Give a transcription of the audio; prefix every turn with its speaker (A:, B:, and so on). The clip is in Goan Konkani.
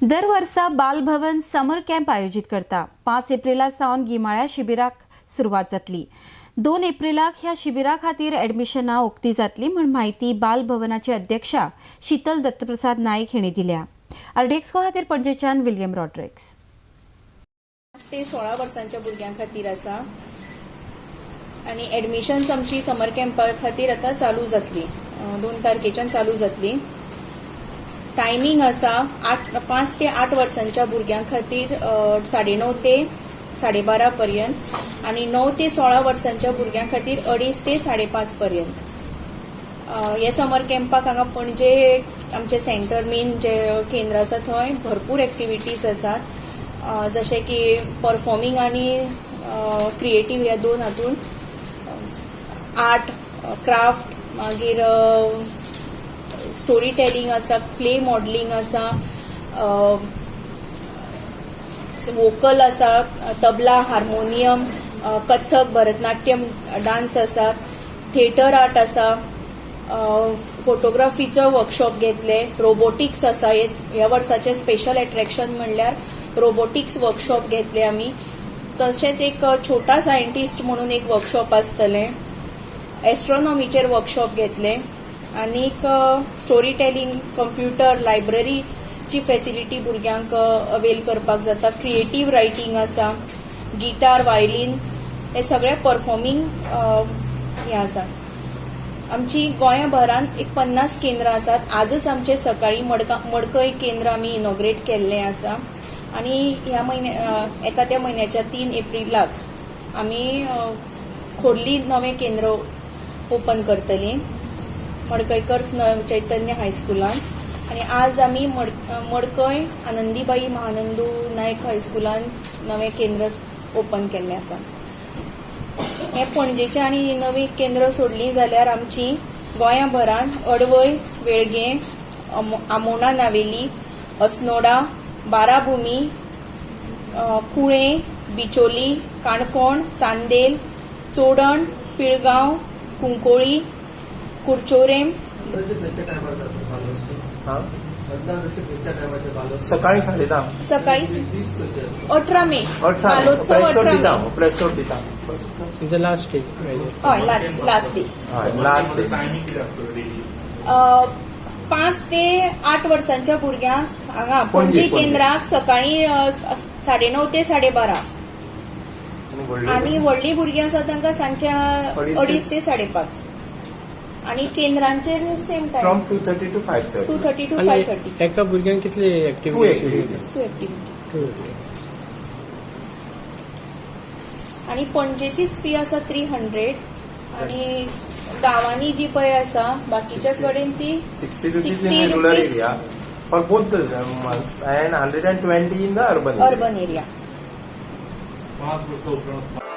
A: दर वर्सा बालभवन समर कॅम्प आयोजीत करता. 5 एप्रिला सावन गिमाळ्या शिबिराक सुरवात जातली. 2 एप्रिलाक ह्या शिबिरा खातीर ॲडमिशनां उक्ती जातली म्हूण म्हायती बालभवनाची अध्यक्षा शीतल दत्तप्रसाद नायक हिणी दिल्या. आरडीएक्सको खातीर पणजेच्यान विल्यम रॉड्रिक्स.
B: 5 ते 16 वर्सांच्या भुरग्यां खातीर आसा आनी एडमिशन्स आमची समर कॅम्पा खातीर आतां चालू जातली, 2 तारखेच्यान चालू जातली. टायमींग आसा 5 ते 8 वर्सांच्या भुरग्यां खातीर 9:30 ते 12:30 पर्यंत आनी 9 ते 16 वर्सांच्या भुरग्यां खातीर 2:30 ते 5:30 पर्यंत. हे समर कॅम्पाक हांगा पणजे आमचे सेंटर, मेन जे केंद्र आसा थंय भरपूर एक्टिविटीज आसात, जशे की परफॉर्मिंग आनी क्रिएटीव ह्या दोन हातून आर्ट, क्राफ्ट, मागीर स्टोरी टेलिंग आसा, क्ले मॉडलिंग आसा, वोकल आसा, तबला, हार्मोनियम, कथक, भरतनाट्यम डान्स आसात, थिएटर आर्ट आसा, फोटोग्राफीचो वर्कशॉप घेतले, रोबोटिक्स आसा. ह्या वर्साचे स्पेशल एट्रॅक्शन म्हणल्यार रोबोटिक्स वर्कशॉप घेतले आमी. तशेंच एक छोटा सायंटिस्ट म्हणून एक वर्कशॉप आसतलें, एस्ट्रॉनॉमीचेर वर्कशॉप घेतले आनीक स्टोरी टेलिंग, कंप्युटर, लायब्ररीची फॅसिलिटी भुरग्यांक अवेल करपाक जाता. क्रिएटीव रायटींग आसा, गिटार, वायलीन, हे सगळे परफॉर्मिंग हें आसा. आमची गोंयाभरान एक 50 केंद्रां आसात. आजच आमचे सकाळी मडकय केंद्र आमी इनॉग्रेट केल्लें आसा आनी ह्या म्हयन्या, येता त्या म्हयन्याच्या 3 एप्रिलाक आमी खोर्ली नवें केंद्र ओपन करतली, मडकयकर चैतन्य हायस्कुलान. आनी आज आमी मडकय आनंदीबाई महानंदू नायक हायस्कुलान नवें केंद्र ओपन केल्लें आसा. हें पणजेचें आनी नवीं केंद्र सोडलीं जाल्यार आमची गोंयाभरान अडवय, वेळगें, आमोणा, नावेली, अस्नोडा, बाराभुमी, कुळें, बिचोली, काणकोण, चांदेल, चोडण, पिळगांव, कुंकोळी, कुरचोरेम.
C: अंदाजे खंयच्या टायमार जाता बालोत्सव?
D: हा.
C: अंदाज खंयच्या टायमार बालोत्सव?
D: सकाळी 10:30.
B: सकाळी.
C: दीस खंयचे आसता?
B: 18 मे.
D: 18.
B: बालोत्सव.
D: प्रेस नोट
B: 18
D: दिता.
B: मे.
D: प्रेस नोट दिता.
E: तुमचं लास्ट डे?
B: हय, लास्ट डे.
D: हय, लास्ट डे.
F: टायमिंग कितें आसतलो डेली?
B: 5 ते 8 वर्सांच्या भुरग्यांक हांगा
D: पणजे,
B: पणजे केंद्राक सकाळी 9:30 ते 12:30 आणि व्हडलीं भुरगीं आसा तांकां सांजच्या
D: 2:30.
B: 2:30 ते 5:30 आणि केंद्रांचेर same time.
D: From 2:30 to five
B: to
D: thirty.
B: Thirty two 5:30.
E: एका भुरग्यान कितले
D: to
E: activity?
D: Activities.
B: To activity. आणि पणजेचीच फी आसा 300 आणि गांवांनी जी पळय आसा बाकीच्या कडेन ती
D: 60 rupees
B: 60
D: in rural
B: rupees.
D: Area for both the months and 120 in the urban.
B: Urban area.
F: 5 वर्सां उपरांत.